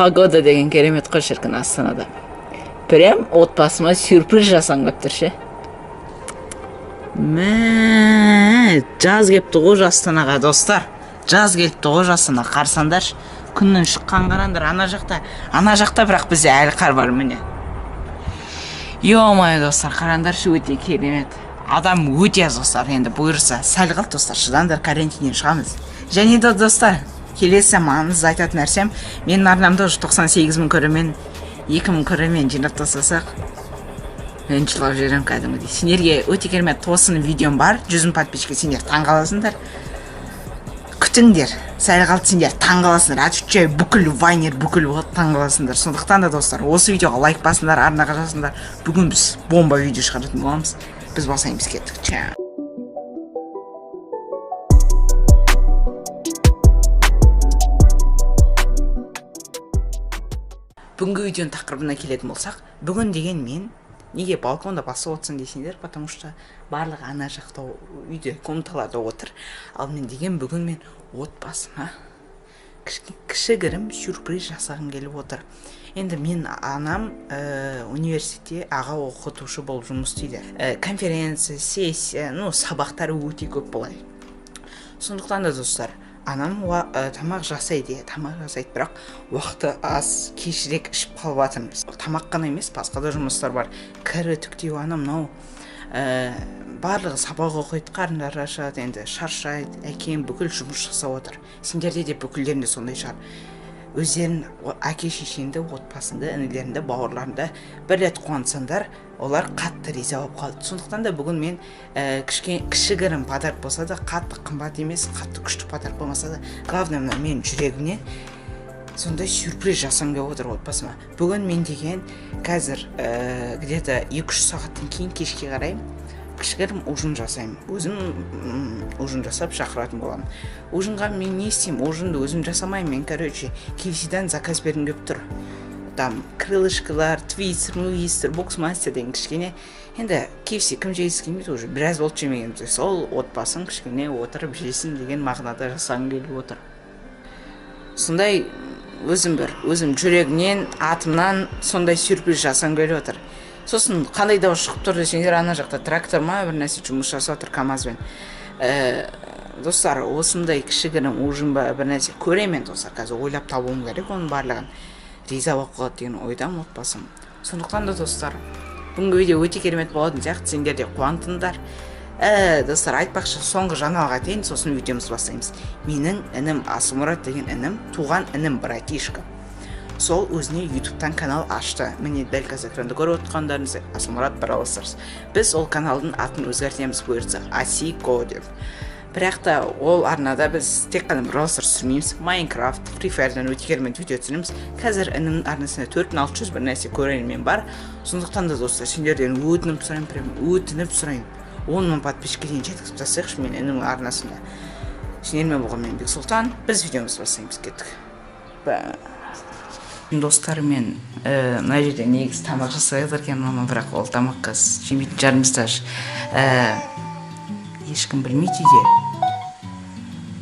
Погода деген керемет қой шіркін Астанада. Прям отбасыма сюрприз жасағым келіп тұр ше. Мә, жаз келіпті ғой Астанаға, достар. Жаз келіпті ғой Астанаға, қарасаңдаршы. Күннің шыққан қараңдар, ана жақта, ана жақта бірақ бізде әлі қар бар міне. Ё-моё, достар, қараңдаршы, өте керемет. Адам өте аз, достар, енді бұйырса сәл қалды, достар, шыдаңдар, карантиннен шығамыз. Және де, достар, келесі маңызды айтатын нәрсем, менің арнамда уже 98 мың көрермен, 2 мың көрермен жинап тастасақ, мен жылап жіберемін кәдімгідей. Сендерге өте керемет тосын видеом бар, 100 мың подписчикке сендер таң қаласыңдар. Күтіңдер, сәл қалды, сендер таң қаласыңдар. Отвечаю, бүкіл вайнер, бүкіл болады, таң қаласыңдар. Сондықтан да, достар, осы видеоға лайк басыңдар, арнаға жазыңдар. Бүгін біз бомба видео шығаратын боламыз. Біз басаймыз, кеттік. Чао. Бүгінгі видеоның тақырыбына келетін болсақ, бүгін деген мен неге балконда басып отырсың десеңдер, потому что барлығы ана жақта үйде комнаталарда отыр. Ал мен деген бүгін мен отбасыма кішігірім сюрприз жасағым келіп отыр. Енді мен анам университетте аға оқытушы болып жұмыс істейді. Конференция, сессия, ну, сабақтары өте көп болады. Сондықтан да, достар, анам тамақ жасайды, иә, тамақ жасайды, бірақ уақыты аз, кешірек ішіп қалып жатырмыз. Тамақ қана емес, басқа да жұмыстар бар. Кір үтіктеу, анау мынау, барлығы сабақ оқиды, қарындары ашады, енді шаршайды. Әкем бүкіл жұмыс жасап отыр. Сендерде де бүкілдерінде сондай шығар. Өздерің әке шешеңді, отбасыңды, інілеріңді, бауырларыңды бір рет қуантсаңдар, олар қатты риза болып қалады. Сондықтан да бүгін мен кішігірім подарок болса да, қатты қымбат емес, қатты күшті подарок болмаса да, главное мына менің жүрегімнен сондай сюрприз жасағым келіп отыр отбасыма. Бүгін мен деген қазір где-то екі-үш сағаттан кейін кешке қарай кішігірім ужин жасаймын. Өзім ужин жасап шақыратын боламын. Ужинға мен не істеймін? Ужинді өзім жасамаймын. Мен, короче, KFC-дан заказ бергім келіп тұр. Там крылышкалар, твистер, муистер, боксмастер деген кішкене. Енді KFC кім жегісі келмейді, уже біраз болды жемегенімізге. Сол отбасым кішкене отырып жесін деген мағынада жасағым келіп отыр. Сондай өзім бір, өзім жүрегімнен, атымнан сондай сюрприз жасағым келіп отыр. Сосын қандай дауыс шығып тұр десеңдер, ана жақта трактор ма бір нәрсе жұмыс жасап отыр КамАЗбен. Достар, осындай кішігірім ужин ба бір нәрсе көремін, достар, қазір ойлап табуым керек оның барлығын. Риза болып қалады деген ойдамын отбасым. Сондықтан да, достар, бүгінгі видео өте керемет болатын сияқты, сендер де қуантыңдар. Достар, айтпақшы, соңғы жаңалық айтайын, сосын видеомызды бастаймыз. Менің інім Асылмұрат деген інім, туған інім, братишка. Сол өзіне ютубтан канал ашты. Міне, дәл қазір экранда көріп отырғандарыңыз Асылмұрат Brawl Stars. Біз ол каналдың атын өзгертеміз бұйыртса, Асико деп. Бірақ та ол арнада біз тек қана Brawl Stars түсірмейміз, Minecraft, Free Fire'дан өте керемет видео түсіреміз. Қазір інімнің арнасында 4600 бір нәрсе көрермен бар. Сондықтан да, достар, сендерден өтініп сұраймын, прям өтініп сұраймын. 10 мың подписчикке дейін жеткізіп тастайықшы мен інімнің арнасында. Сендермен болған мен Бексұлтан. Біз видеомызды бастаймыз, кеттік. Ба. Достар, мен мына жерде негізі тамақ жасап жатыр екен мама, бірақ ол тамаққа жемейтін шығармыз даже. Ешкім білмейді үйде.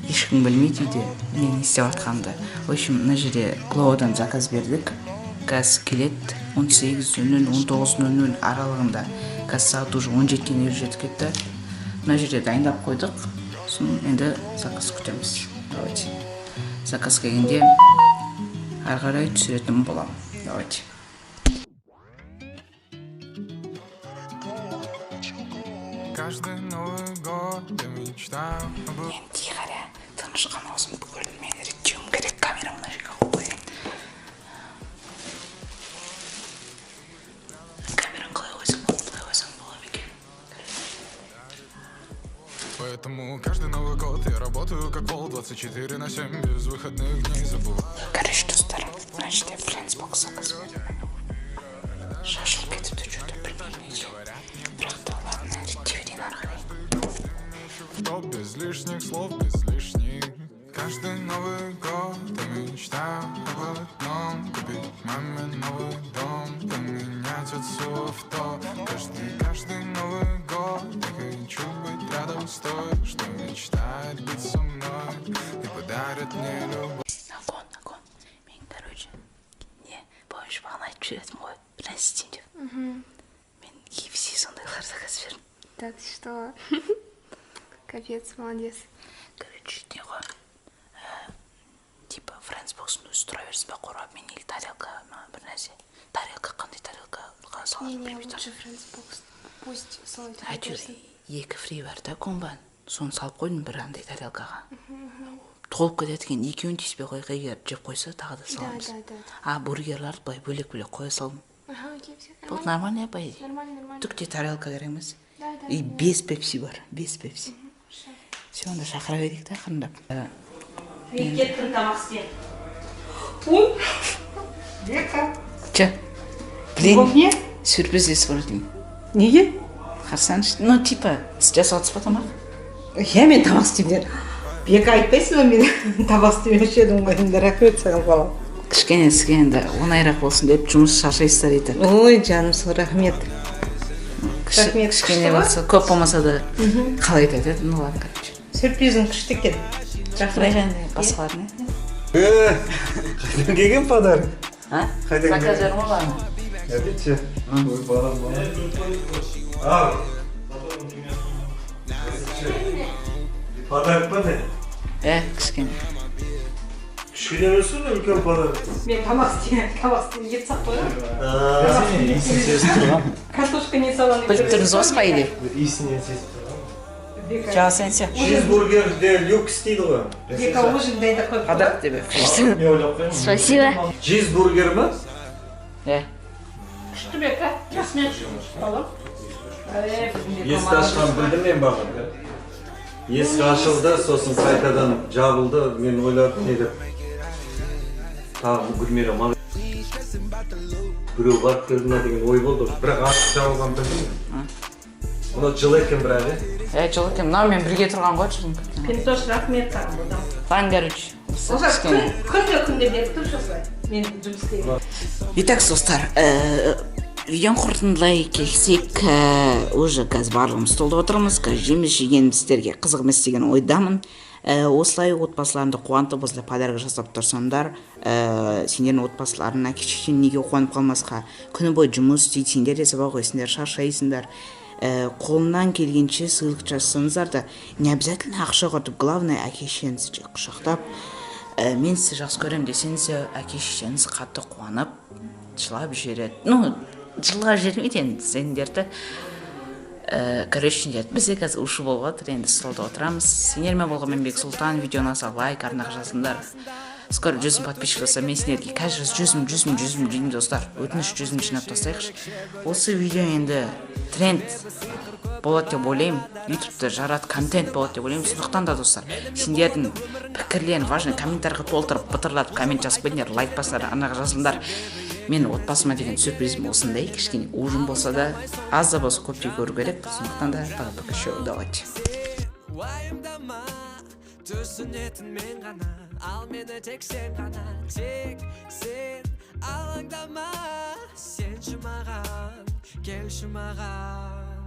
Ешкім білмейді үйде мен не істеп жатқанымды. В общем, мына жерде Гловодан заказ бердік. Қазір келеді он сегіз нөл нөл, он тоғыз нөл нөл аралығында. Қазір сағат уже он жетіден елу жеті кетті. Мына жерде дайындап қойдық. Сосын енді заказ күтеміз. Давайте. Заказ келгенде ары қарай түсіретін боламын. Давайте. Каждый Новый год я мечтаю об Мен тихаря тыныш қана осыны бүкіл мен реттеуім керек. Камера мына жерге қойып қояйын. Камераны қалай қойсам болады, былай қойсам болады екен. Поэтому каждый Новый год я работаю как вол 24/7 без выходных дней забываю. Короче, достар, мына жерде Френдсбокс заказ бердім. Шашылып кетіпті, что-то білмеймін неге. Бірақ та ладно, реттей берейін ары қарай. Топ без лишних слов, без лишних. Каждый Новый год я мечтаю об одном: купить маме новый дом, поменять отцу авто. Каждый Новый год я хочу быть рядом с той, что мечтает быть со мной и подарит мне любовь. Нагон, нагон. Мен, короче, жіберетінмін ғой, бір нәрсе істеймін деп. Мен KFC сондайлар заказ бердім. Да ты что? Капец, молодец. Короче, не ғой, типа френдсбокстың өзі тұра берсін ба қорап мен, или тарелка ма, бір нәрсе, тарелка, қандай тарелка салады? Не-не, лучше френдсбокс. Пусть солай тұра Әйтеуір берсін. Екі фри бар да, комбо, соны салып қойдым бір андай тарелкаға. Толып кетеді екен, екеуін тиіспей қояйық, егер жеп қойса, тағы да саламыз. Да. А бургерларды былай бөлек бөлек қоя салдым. Ага, окей, все. Болды, нормально, по идее. Нормально, нормально. Түк те тарелка керек емес. Да. И бес пепси бар, бес пепси. Хорошо. Все, онда шақыра берейік та ақырындап. Мен кеттім тамақ істеп. Бека. Че, блин. Бұл не? Сюрприз естіп. Неге? Қарасаңшы, ну типа сіз жасап жатсыз ба тамақ? Иә, мен тамақ істеймін. Бека, айтпайсың ба, мен тамақ істемеуші едім ғой енді. Рахмет саған, балам. Кішкене сізге енді оңайырақ болсын деп, жұмыс шаршайсыздар и так. Ой, жаным сол, рахмет. Рахмет, Кішкене күшті ғой? болса, көп болмаса да, қалай айтады еді, ну ладно, короче. Сюрпризің күшті екен. Рахмет. Басқалар не? Қайдан келген подарок? А? Қайдан Заказ келген? бердім ғой бағана. Әдетше. Ой, балам, балам. Ал. Подарок па не? Е, кішкене. Кішкене емес пе, үлкен подарок? Мен тамақ істеймін, тамақ істеймін, ет сап қойған. Иісін сезіп тұрған. Картошка не саламын? Біліп тұрмыз ғой, по идее. Иісінен сезіп тұрған. Бека, Жалсаңшы. Чизбургер де люкс дейді ғой. Бека, ужин дайындап қойып. Подарок деп. Не ойлап қоямын? Спасибо. Чизбургер ма? Е. Күшті, Бека. Рахмет. Балам. Есік ашқан білдім мен бағана. Есік ашылды, сосын қайтадан жабылды. Мен ойладым, не деп. Тағы Гүлмира ма, біреу барып келді ма деген ой болды. Бірақ ашық жабылған білдім мен. Мынау жылы екен бірақ, е. Е, жылы екен. Мынау мен бірге тұрған ғой, жылы. Пентош, рахмет саған, балам. Ладно, короче. Осы Олжас, кішкене. Күнде күнде беріп тұршы осылай. Мен жұмыс істеймін. Итак, достар, видеоны қорытындылай келсек, уже қазір барлығымыз столда отырмыз, қазір жеміз, жегеніміз сіздерге қызық емес деген ойдамын. Осылай отбасыларыңды қуантып, осылай подарок жасап тұрсаңдар, сендердің отбасыларың, әке шешең неге қуанып қалмасқа? Күні бойы жұмыс істейді, сендер де сабақ оқисыңдар, шаршайсыңдар. Қолынан келгенше сыйлық жасасаңыздар да, не обязательно ақша құртып, главное, әке шешеңізді құшақтап, мен сізді жақсы көремін десеңіз де, әке шешеңіз қатты қуанып жылап жібереді. Ну, жылап жібермейді енді сендерді. Короче, бізде қазір ушу болып жатыр, енді столда отырамыз. Сендермен болған мен, Бексұлтан. Видеоны аса лайк, арнаға жазыңдар. Скоро 100 мың подписчик болса, мен сендерге қазір 100 мың, 100 мың, 100 мың деймін, достар. Өтініш, 100 мың жинап тастайықшы. Осы видео енді тренд болады деп ойлаймын, ютубты жарат контент болады деп ойлаймын. Сондықтан да, достар, сендердің пікірлерің важный, комментарийға толтырып, бытырлатып коммент жазып кетіңдер, лайк басыңдар, арнаға жазылыңдар. Мен отбасыма деген сюрпризім осындай, кішкене ужин болса да, аз да болса, көп те көру керек. Сондықтан да пока, пока еще, давайте. Уайымдама, түсінетін мен ғана, ал мені тек сен ғана, тек сен. Алаңдама, сенші маған, келші маған.